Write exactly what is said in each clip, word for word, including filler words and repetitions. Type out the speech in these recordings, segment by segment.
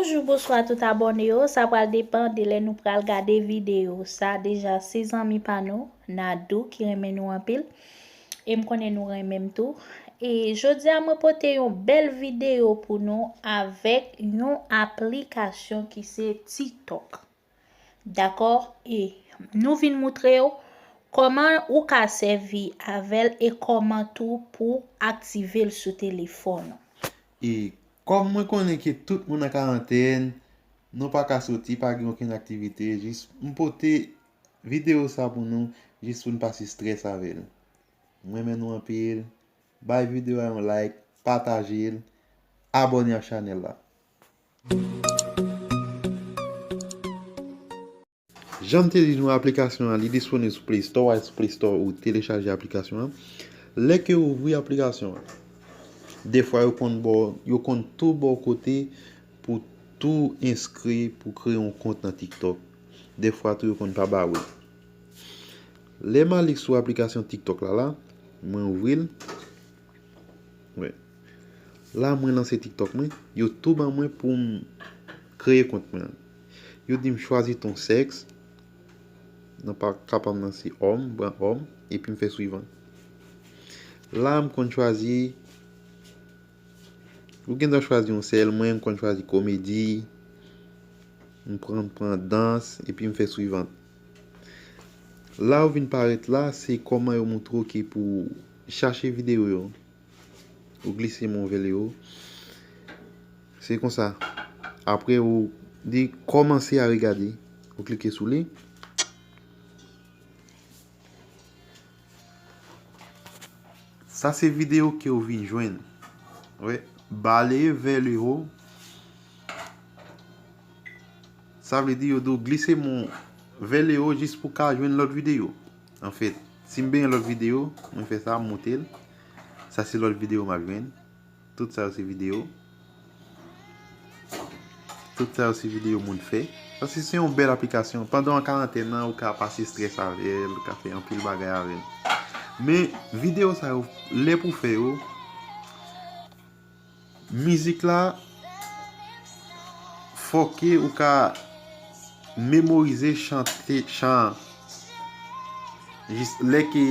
Bonjou, bonswa tout abòne yo. Sa pral depann de lè nou pral gade videyo. Sa deja se zanmi pa nou, Nadou, ki renmen nou anpil. E m konnen nou renmen m tou. E jodi a mwen pote yon bèl videyo pou nou avèk yon aplikasyon ki se TikTok. Dakò? E nou vin moutre w kòman ou ka sèvi avè l e kòman tou pou aktive l sou telefòn ou. E kòm mwen konnen ke tout moun an karantèn, nou pa ka soti, pa gen okenn aktivite, jis m pote videyo sa pou nou, jis pou n pa sitrès avè l. M renmen nou anpil. Bay videyo a yon like, pataje l, abòne ak chanèl la. Jan m te di nou, aplikasyon an, li disponib sou Play Store, w al sou Play Store, ou telechaje aplikasyon an. Lè ke w ouvri aplikasyon an, defwa yo konn ba w, yo konn tou ba w kote pou tou enskri, pou kreye yon kont nan TikTok. Defwa tou yo konn pa ba w li. Lè m ale sou aplikasyon TikTok la la, mwen ouvri l. Wi. La mwen lanse TikTok mwen, yo tou ban mwen pou m kreye kont mwen. Yo di m chwazi ton sèks, nan pa kapab nan se òm, ban òm, epi m fè swivan. La m konn chwazi, ou gen dwa chwazi yon sèl, mwen m konn chwazi komedi, m pran, m pran dans, epi m fè swivan. La ou vin parèt la, se kòman yo moutre w ki pou chache videyo yo. Ou glise men w vè li yo. Se konsa. Apre ou di kòmanse a regade. Ou klike sou li. Sa se videyo ke w vin jwenn. Wi. Balayer vers le haut. Sa vle di yo di w glise men w vè le haut jis pou w ka jwenn lòt videyo. Anfèt, si m bezwen lòt videyo, mwen fè sa, m moute l. Sa se lòt videyo m ap jwenn. Tout sa yo se videyo. Tout sa yo se videyo moun fè. Paske se yon bèl aplikasyon. Pandan w an karantèn nan, ou ka pase estrès avè l, ou ka fè anpil bagay avè l. Men videyo sa yo, lè pou fè yo, mizik la, fòke ou ka memorize chante, chan an. Jis lè ke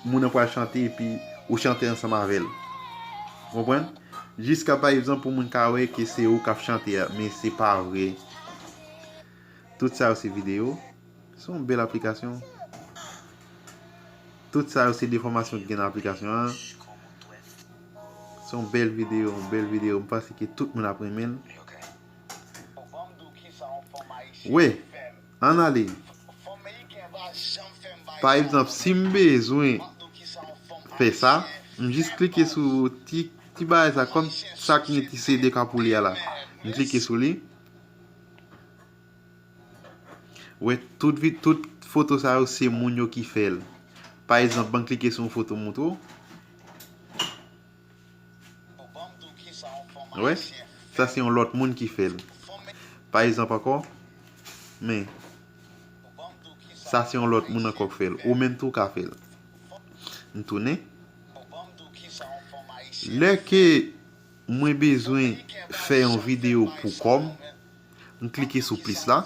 moun nan pral chante epi ou chante ansanm avè l. Ou konprann? Jiska pa egzanp pou moun ka wè ke se ou k ap chante a, men se pa vre. Tout sa yo se videyo. Se yon bèl aplikasyon. Tout sa yo se de enfòmasyon ki gen nan aplikasyon an. Se yon bèl videyo, yon bèl videyo. M panse ke tout moun ap renmen l. Wi, ann ale. Pa egzanp, si m bezwen fè sa, m jis klike sou ti, ti bagay sa, kòm sa k gen ti C D k ap woule a la. M klike sou li. Wi, tout vi-, tout foto sa yo, se moun yo ki fè l. Pa egzanp, ban m klike sou yon foto m montre w. Wi, sa se yon lòt moun ki fè l. Pa egzanp ankò, men, sa se yon lòt moun ankò k fè l. Ou menm tou ka fè l. M tounen. Lè ke mwen bezwen fè yon videyo pou kò m, m klike sou plis la.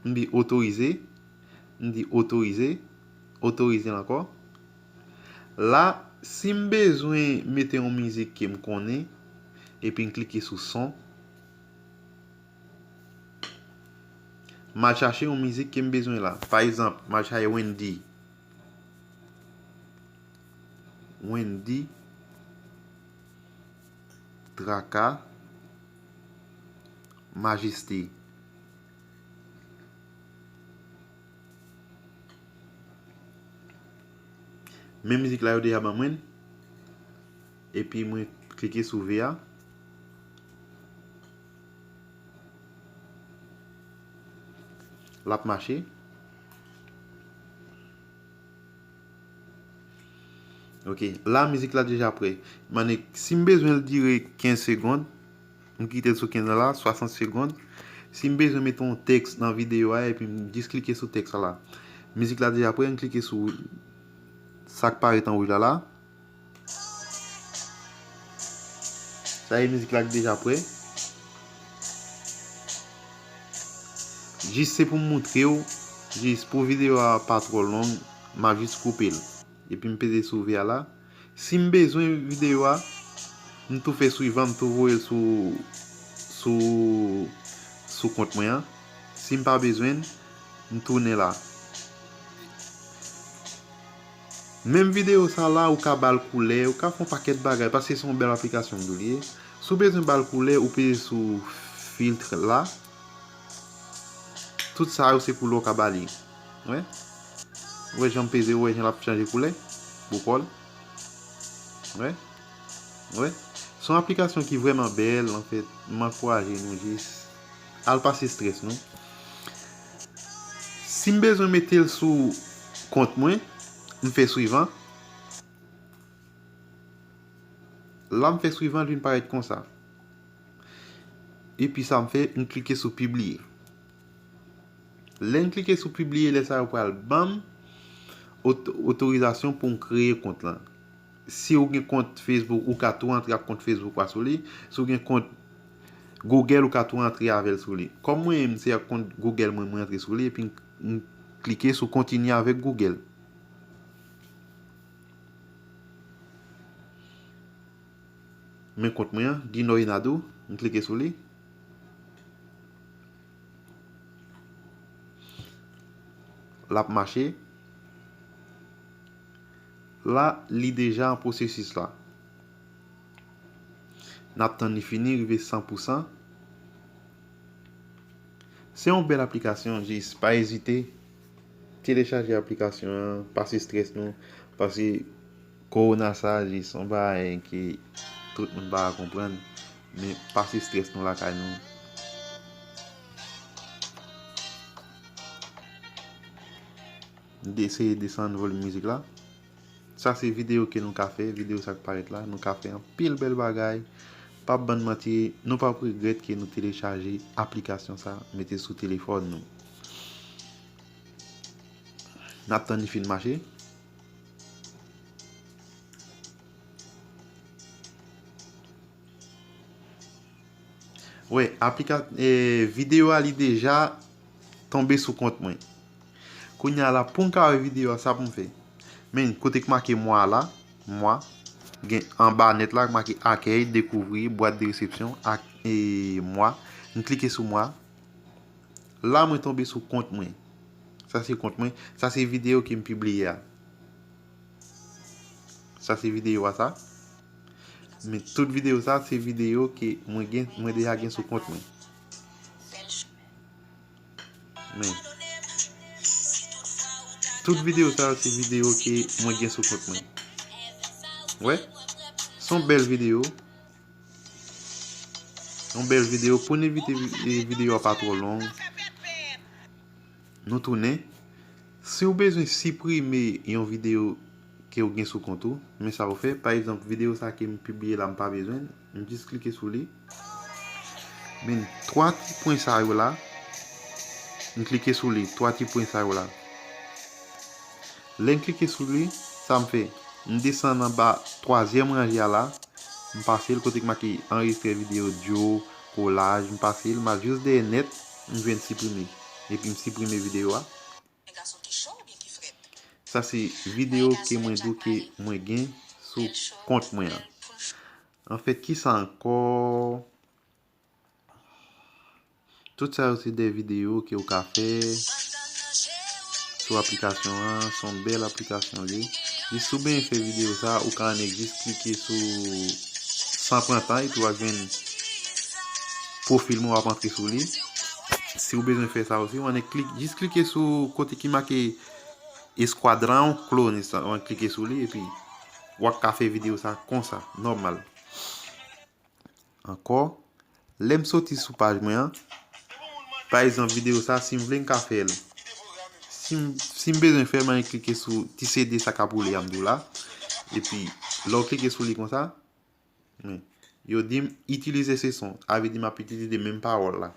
M di otorize. M di otorize. Otorize l ankò. La, si m bezwen mete yon mizik ke m konnen, epi m klike sou son, m al chache yon mizik ke m bezwen la. Pa egzanp, m al chache Wendy. Wendy, Traka, Majeste. Men mizik la yo deja ban mwen l. Epi mwen klike sou V a. L ap mache. Ok, la mizik la deja prè. Mande, si m bezwen l dire kenz segonn, m kite l sou kenz la, swasant segonn. Si m bezwen mete yon tèks nan videyo a, epi m jis klike sou tèks la la. Mizik la deja prè, m klike sou sa k parèt an wouj la la. Sa e mizik la ki deja prè. Jis se pou m moutre w, jis pou videyo a pa twò long, m ap jis koupe l. Epi m peze sou V a la. Si m bezwen videyo a, m tou fè swivan, m tou voye l sou, sou, sou kont mwen an. Si m pa bezwen l, m tounen la. Menm videyo sa la, ou ka ba l koulè, ou ka fè yon pakèt bagay, paske se yon bèl aplikasyon m di w li ye. Si w bezwen ba l koulè, ou peze sou filtre la. Tout sa yo se koulè w ka ba li. Wè? Ou wè jan m peze, ou wè jan l ap chanje koulè? Bokòl. Wè? Wè? Se yon aplikasyon ki vrèman bèl, anfèt, m ankouraje nou jis al pase estrès nou. Si m bezwen mete l sou kont mwen, m fè swivan. La m fè swivan, l vin parèt konsa. Epi sa m fè, m klike sou pibliye. Lè m klike sou pibliye, lè sa yo pral ban m ot-, otorizasyon pou m kreye kont lan. Si ou gen kont Facebook, ou ka tou antre ak kont Facebook ou a sou li. Si ou gen kont Google, ou ka tou antre avè l sou li. Kòm mwen menm, se ak kont Google mwen, mwen antre sou li, epi m, m klike sou kontinye avèk Google. Men kont mwen an, Guy Norinado, m klike sou li. L ap mache. La, li deja an pwosesis la. N ap tann li fini, rive san pou san. Se yon bèl aplikasyon, jis pa ezite. Telechaje aplikasyon an, pase estrès nou, paske kowona sa, jis yon bagay ke tout moun pa ka konprann, men pase estrès nou lakay nou. M eseye desann volim mizik la. Sa se videyo ke nou ka fè, videyo sa k parèt la, nou ka fè anpil bèl bagay. P ap ban n manti, nou p ap regrèt ke nou telechaje aplikasyon sa, mete sou telefòn nou. N ap tann li fin mache. Wè, aplika-, eh, videyo a li deja tonbe sou kont mwen. Kounye a la, pou m ka wè videyo a, sa pou m fè. Men, kote k make mwa la, mwa, gen anba nèt la, k make akèy, dekouvri, bwat de resepsyon, ak, e, mwa. M klike sou mwa. La, mwen tonbe sou kont mwen. Sa se kont mwen. Sa se videyo ke m pibliye a. Sa se videyo a sa. Men tout videyo sa, se videyo ke mwen gen, mwen deja gen sou kont mwen. Men. Tout videyo sa yo se videyo ke mwen gen sou kont mwen. Wè? Se yon bèl videyo. Yon bèl videyo. Pou n evite vi-, e, videyo a pa twò long. Nou tounen. Si w bezwen siprime yon videyo ke w gen sou kont ou, men sa w fè. Pa egzanp, videyo sa ke m pibliye la, m pa bezwen l. M jis klike sou li. Men twa ti pwen sa yo la. M klike sou li, twa ti pwen sa yo la. Lè m klike sou li, sa m fè? M desann anba twazyèm ranje a la. M pase l kote k make anrejistre videyo, audio, kolaj. M pase l, m al jis dèyè nèt, m jwenn siprime. Epi m siprime videyo a. Sa se videyo ke mwen di w ke mwen gen sou kont mwen an. Anfèt, kisa ankò? Tout sa yo se de videyo ke w ka fè sou aplikasyon an. Se yon bèl aplikasyon li ye. Jis si w benyen fè videyo sa, ou ka annik jis klike sou, san pran tan, epi w a jwenn pwofil mwen, w ap antre sou li. Si w bezwen fè sa osi, w annik klik, jis klike sou kote ki make Esquadrão Clones, w annik klike sou li, epi w ap ka fè videyo sa konsa, nòmal. Ankò, lè m soti sou paj mwen an, pa egzanp, videyo sa, si m vle, m ka fè l. Si m, si m bezwen fè l, m annik klike sou ti C D sa k ap woule a, m di w la. Epi, lè w klike sou li konsa, men, yo di m itilize ce son. Sa vle di m ap itilize menm pawòl la.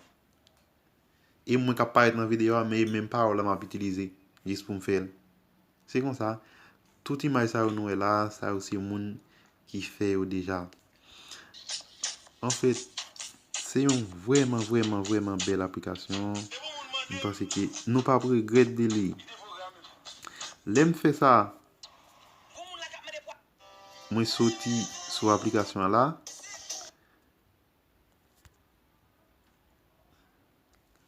E mwen k ap parèt nan videyo a, men e menm pawòl la m ap itilize, jis pou m fè l. Se konsa, tout imaj sa yo nou wè la, sa yo se moun ki fè yo deja. Anfèt, se yon vrèman, vrèman, vrèman bèl aplikasyon. M panse ke nou p ap regrèt de li. Lè m fè sa, mwen soti sou aplikasyon an la.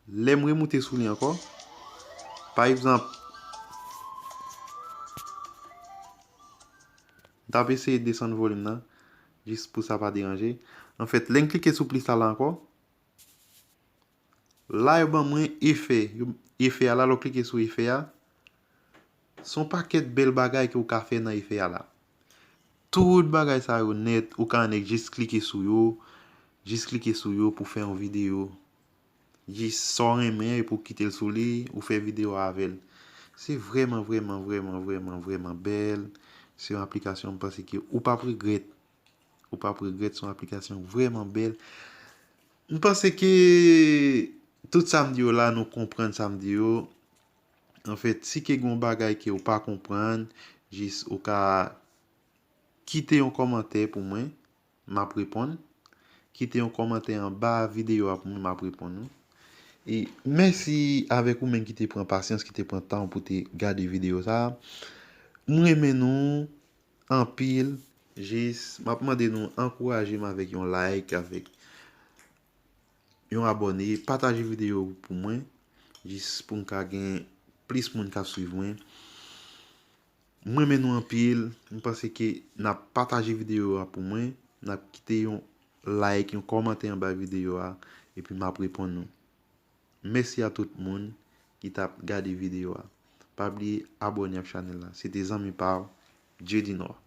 Lè m remoute sou li ankò, pa egzanp, m t ap eseye desann volim nan, jis pou sa pa deranje. Anfèt, lè m klike sou plis la la ankò, la yo ban mwen efè. Yo, efè a la, lè w klike sou efè a, se yon pakèt bèl bagay ke w ka fè nan efè a la. Tout bagay sa yo nèt, ou ka annik jis klike sou yo, jis klike sou yo pou fè yon videyo. Jis sa w renmen epi w kite l sou li, ou fè videyo avè l. Se vrèman, vrèman, vrèman, vrèman, vrèman bèl. Se yon aplikasyon m panse ke ou p ap regrèt. Ou p ap regrèt, se yon aplikasyon vrèman bèl. M panse ke tout sa m di yo la, nou konprann sa m di yo. Anfèt, si ke gen yon bagay ke ou pa konprann, jis ou ka kite yon kòmantè pou mwen, m ap reponn. Kite yon kòmantè anba videyo a pou mwen, m ap reponn ou. E mèsi avèk ou menm ki te pran pasyans, ki te pran tan pou te gade videyo sa a. M renmen nou anpil. Jis, m ap mande nou ankouraje m avèk yon like, avèk yon abòne, pataje videyo pou mwen, jis pou m ka gen plis moun k ap swiv mwen. M renmen nou anpil. M panse ke n ap pataje videyo a pou mwen, n ap kite yon like, yon kòmantè anba videyo a, epi m ap reponn nou. Mèsi a tout moun ki t ap gade videyo a. Pa bliye abòne ak chanèl la. Se te zanmi pa w, Dieudinor.